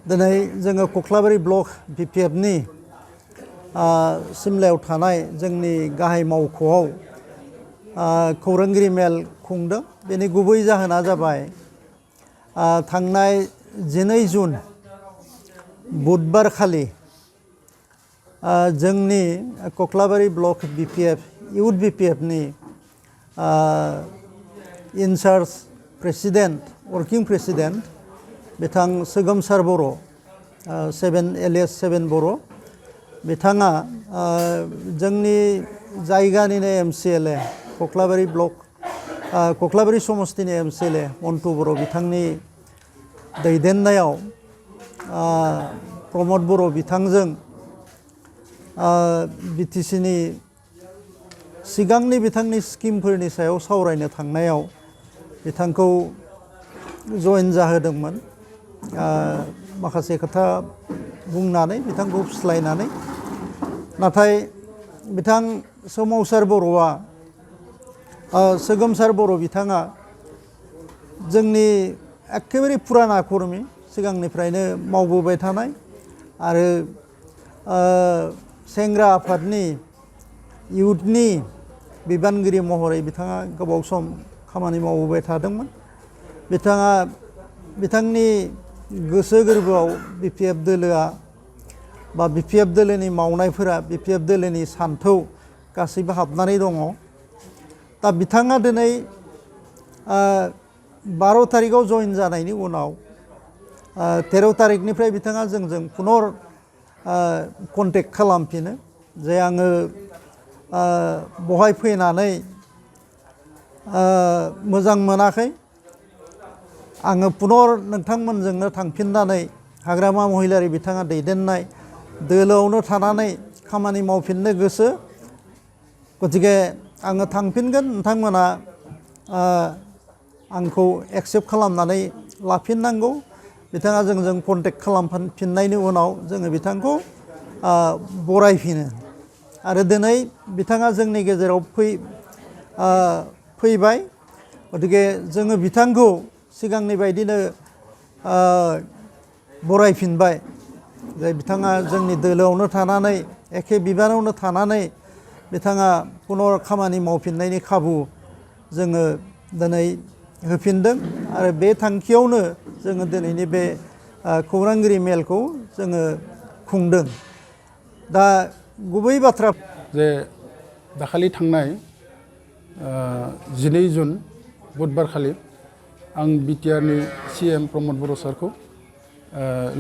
दिनै जोङो कख्लाबारि ब्लक बिपिएफनि सिमलायाव थानाय जोंनि गाहाय मावख'आव खौरांगिरि मेल खुंदों। बेनि गुबै जाहोना जाबाय थांनाय 12 जुन बुधबार खालि जोंनि कख्लाबारि ब्लक बिपिएफ इउथ बिपिएफनि इनचार्ज प्रेसिडेन्ट वर्किं प्रेसिडेन्ट बिथां सोगोमसार बर' 7 एलियास 7 बर' बिथाङा जोंनि जायगानिनो एमसिएलए कख्लाबारि ब्लक कख्लाबारि समस्तिनि एमसिएलए मन्टु बर' बिथांनि दैदेननायाव प्रमद बर' बिथांजों बिटिसिनि सिगांनि बिथांनि स्किमफोरनि सायाव सावरायनो थांनायाव बिथांखौ जइन जाहोदोंमोन। माखासे खोथा बुंनानै बिथांखौ फुस्लायनानै, नाथाय बिथां सोमावसार बर'आ सोगोमसार बर' बिथाङा जोंनि एखेबारे फुराना कर्मि, सिगांनिफ्रायनो मावबोबाय थानाय आरो सेंग्रा आफादनि इउथनि बिबानगिरि महरै बिथाङा गोबाव सम खामानि मावबोबाय थादोंमोन। बिथाङा बिथांनि गोसो गोरबोआव बिपिएफ दोलोआ बा बिपिएफ दोलोनि मावनायफोरा बिपिएफ दोलोनि सान्थौ गासैबो हाबनानै दङ। दा बिथाङा दिनै 12 तारिखआव जइन जानायनि उनाव 13 तारिखनिफ्राय बिथाङा जोंजों पुनर कन्टेक्ट खालामफिनो जे आङो बहाय फैनानै मोजां मोनाखै, आङो पुनर नोंथांमोनजोंनो थांफिननानै हाग्रामा महिलारि बिथाङा दैदेननाय दोलोआवनो थानानै खामानि मावफिननो गोसो, गतिके आङो थांफिनगोन, नोंथांमोना आंखौ एक्सेप्ट खालामनानै लाफिननांगौ। बिथाङा जोंजों कन्टेक्ट खालामफिननायनि उनाव जोङो बिथांखौ बरायफिनो आरो दिनै बिथाङा जोंनि गेजेराव फैबाय। गतिके जोङो बिथांखौ सिगांनि बायदिनो बरायफिनबाय जे बिथाङा जोंनि दोलोआवनो थानानै एखे बिबानावनो थानानै बिथाङा पुनर खामानि मावफिननायनि खाबु जोङो दिनै होफिनदों आरो बे थांखियावनो जोङो दिनैनि बे खौरांगिरि मेलखौ जोङो खुंदों। दा गुबै बाथ्रा जे दाखालि थांनाय 12 जुन बुधबार खालि आं बिटिआरनि सिएम प्रमद बर' सारखौ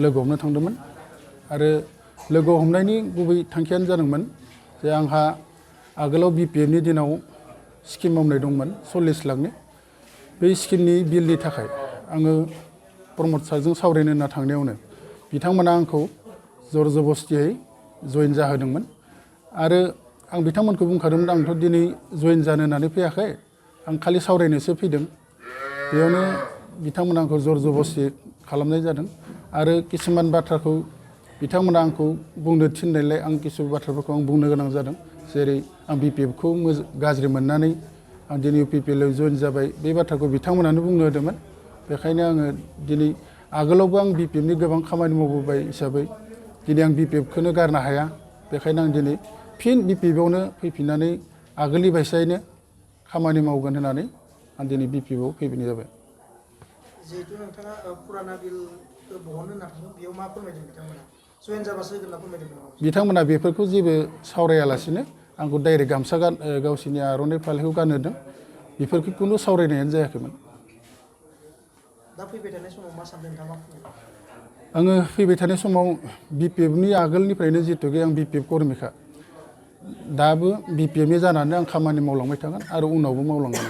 लोगो हमनो थांदोंमोन आरो लोगो हमनायनि गुबै थांखियानो जादोंमोन जे आंहा आगोलाव बिपिएफनि दिनाव स्किम मावनाय दंमोन 40 लाखनि। बै स्किमनि बिलनि थाखाय आङो प्रमद सारजों सावरायनो होनना थांनायावनो बिथांमोना आंखौ जर जबस्तियै जइन जाहोदोंमोन आरो आं बिथांमोनखौ बुंखादोंमोन आंथ' दिनै जइन जानो होननानै फैयाखै, आं खालि सावरायनोसो फैदों। बेयावनो बिथांमोना आंखौ जर जबस्ति खालामनाय जादों आरो किसुमान बाथ्राखौ बिथांमोना आंखौ बुंनो थिननायलाय आं किसु बाथ्राफोरखौ आं बुंनो गोनां जादों। जेरै आं बिपिएफखौ गाज्रि मोननानै आं दिनै इउपिपिएलआव जइन जाबाय, बे बाथ्राखौ बिथांमोनानो बुंनो होदोंमोन। बेखायनो आङो दिनै आगोलावबो आं बिपिएफनि गोबां खामानि मावबोबाय हिसाबै दिनै आं बिपिएफखौनो गारनो हाया। बेखायनो आं दिनै फिन बिपिएफआवनो फैफिननानै आगोलनि बायसायैनो खामानि मावगोन होननानै आं दिनै बिपिएफआव फैफिननाय जाबाय। जिहेतु नोंथाङा पुराना बिल बहननो होनना थांदों, बेयाव मा फोरमायदों बिथांमोना? जइन जाबासो होगोन होनना फोरमायदों नामा? बिथांमोना बेफोरखौ जेबो सावरायालासिनो आंखौ डाइरेक्ट गामसा गावसोरनि आर'नाइ फालिखौ गानहोदों। बेफोरखौ खुनु सावरायनायानो जायाखैमोन। दा फैबाय थानाय समाव मा सानदों नोंथाङा? मा फोरमायदों? आङो फैबाय थानाय समाव बिपिएफनि आगोलनिफ्रायनो जिहेतुके आं बिपिएफ कर्मिखा, दाबो बिपिएफनि जानानै आं खामानि मावलांबाय थागोन आरो उनावबो मावलांगोन।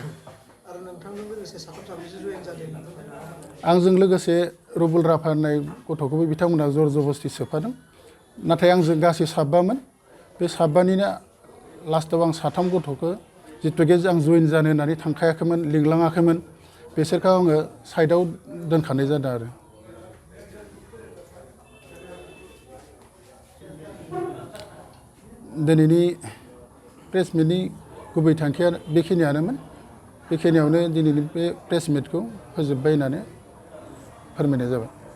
आरो नोंथांजों लोगोसे साथाम साब्रैसो जइन जादों होनना फोरमायदों। आंजों लोगोसे रबुल राफा होननाय गथ'खौबो बिथांमोना जर जबस्ति सोफादों। नाथाय आंजों गासै 7बामोन। बे 7बानिनो लास्टआव आं 3 गथ'खौ जितुके आं जइन जानो होननानै थांखायाखैमोन, लिंलाङाखैमोन, बिसोरखौ आङो साइडआव दोनखानाय जादों आरो। दिनैनि प्रेस मिटनि गुबै थांखिया बेखिनियानोमोन। बेखिनियावनो दिनैनि बे प्रेस मिटखौ फोजोबबाय होननानै फोरमायनाय जाबाय।